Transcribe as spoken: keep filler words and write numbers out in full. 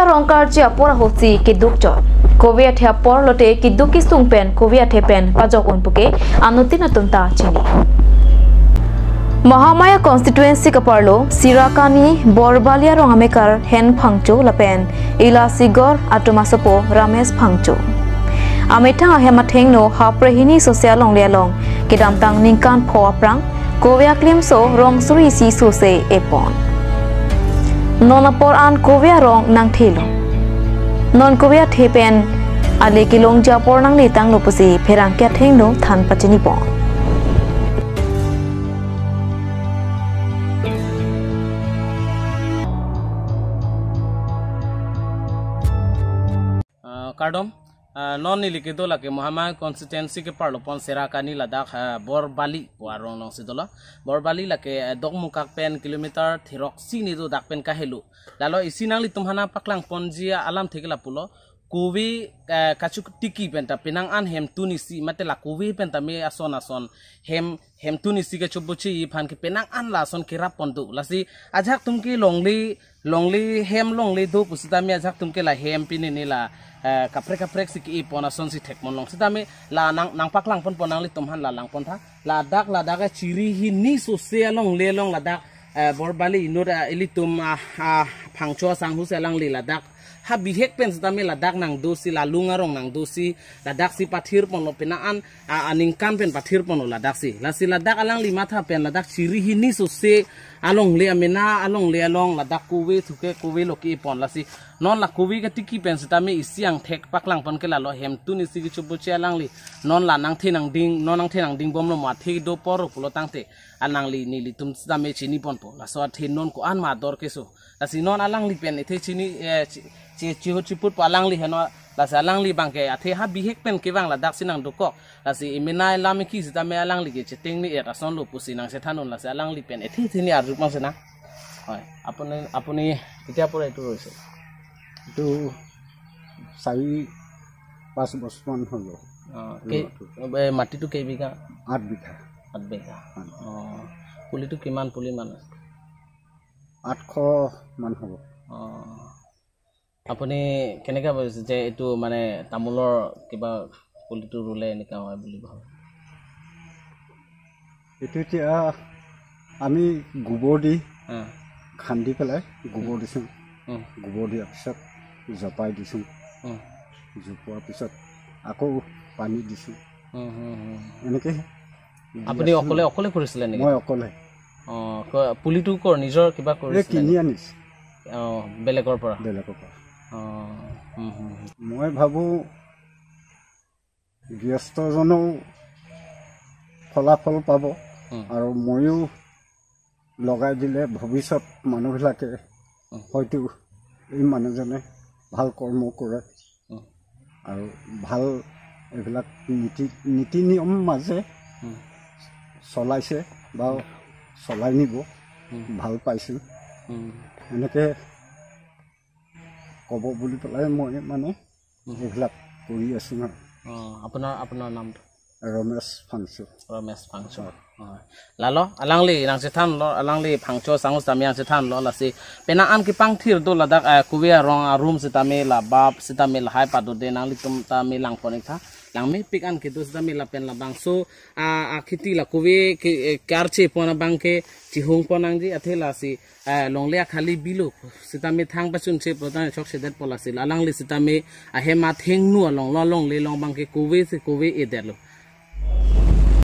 Rong karji apor ahutsi keduk chot. Kove athe apor lote keduk kesung pen kove athe pen pajok un puke anuttin atum ta chini. Mahamaya constituency kaparlo Sirakani Borbali arong amekar Hen Phangcho lapen Ilasigor atum asopo Ramesh Phangcho. Amethang ahem athengno hapre hini sose alongle along kedamtang ningkan pho aphrang kove aklimso rong suri isi sose epon. Non apor an kove arong nangthelo. Non kove athe pen ale kelongji apor nangle tanglo pusi pherangke athengno than pachinipon. Ah, kardom. Ah, non neli kedo lake Mahamaya constituency keparlo pon Sirakani ladak, ah, Borbali pu arong alongsi dolo. Borbali lake, ah, Dokmoka pen kilometer throksi ni do dak pen kahelo. Lalo isi nanglitum aphan nangpaklang ponji alamthe ke lapulo. Kove, ah, kachotiki penta penang an hemtun isi mate la kove penta me ason ason hem hemtun isi kechoboche aphan ke penang an lason kerap pon do. Lasi ajahak atum ke longle longle hem longle do pusitame ajahak atum ke la hem pini ni la, eh, kaprek kaprek si ke-epon asonsi thekponlong sitame la nang nangpaklang ponpo nanglitum aphan la langpon tha. Ladak ladak, eh, chiri hini sose alongle along ladak, eh, Borbali inut, eh, ilitum, ah, ah, Phangcho asangho si alangli ladak ha bihek pen sitame ladak nangdosi la lung arong nangdosi ladak si pathir ponlo penang an, ah, aningkan pen pathir ponlo ladak si. Lasi ladak alangli matha pen ladak chiri hini sose alongle amena alongle along ladak kove thuke kove lo ke-epon lasi. Non la kove katiki pen sitame isi angthek paklang pon ke lalo hemtun isi kechoboche alangli. Non la nangthe nangding, non nangthe nangding bomlo ma the do apor pulo tangte. Alangli nelitum sitame chiniponpo. Laso athe non ko-an ma ador keso. Lasi non alangli pen ethe chini, eh, chi, chi, chihut chiputpo alangli heno. Lasi alangli abangke athe ha bihek pen kevang ladak si nangdokok. Lasi emena lam eki sitame alangli ke cheteng ni et asonlo pusi nangchethan un lasi alangli pen ethe ethe ni arju pon sena. হয়, আপুনি, আপুনি কেতিয়াৰ পৰা এইটো ৰুইছে? এইটো চাৰি পাঁচ বছৰমান হৈ গ'ল। অ', এই কেই-, মাটিটো। এই মাটিটো কেইবিঘা? আঠ বিঘা। আঠ বিঘা। হয়। অ', পুলিটো কিমান পুলি মান আছে? আঠশ মান হ'ব। অ'। আপুনি কেনেকে ভাবিছে যে এইটো মানে তামোলৰ কিবা পুলিটো ৰুলে এনেকা হয় বুলি ভাবে? এইটো এতিয়া আমি গোবৰ দি হা। খান্দি পেলাই গোবৰ দিছোঁ। উম। গোবৰ দিয়াৰ পিছত জপাই দিছোঁ। উম। জপোৱাৰ পিছত আকৌ পানী দিছোঁ। উম, হুম, হুম। এনেকে দি আপুনি আছোঁ। অকলে, অকলে কৰিছিলে নেকি? মই অকলে। অ', ক-, পুলিটো কৰ নিজৰ কিবা এই কৰিছিলে কিনি নেকি? আনিছোঁ। অ', বেলেগৰ পৰা? বেলেগৰ পৰা। অ', হুম, হুম, হুম। মই ভাবোঁ গৃহস্থজনেও ফলাফল পাব উম। আৰু ময়ো লগাই দিলে ভৱিষ্যত মানুহবিলাকে উম। হয়তো এই মানুহজনে ভাল কৰ্ম কৰে উম। আৰু ভাল এইবিলাক নীতি, নীতি নিয়ম মাজে উম। চলাইছে বা উম। চলাই নিব উম। ভাল পাইছোঁ। উম। এনেকে ক'ব বুলি পেলাই মই মানে উম। এইবিলাক কৰি আছোঁ আৰু। অ', আপোনাৰ, আপোনাৰ নামটো? ৰমেশ ফাংচু। ৰমেশ ফাংচু। হয়। অ'। Lalo, alangli nangchethanlo, alangli Phangcho asangho sitame nangchethanlo, lasi penang an kepangthir do ladak, eh, kove arong arum sitame la bap sitame lahai padode nanglitum tame langpon-ik tha. Langmepik an kedo sitame lapen labangso, ah, ah, kheti la kove ke, eh, karche pon abangke chihung pon nangji athe lasi, eh, longle akhali bilo sitame thang pachunche pota chokchedetpo lasi alangli sitame ahem athengno along lo longle along abangke kove si kove edetlo.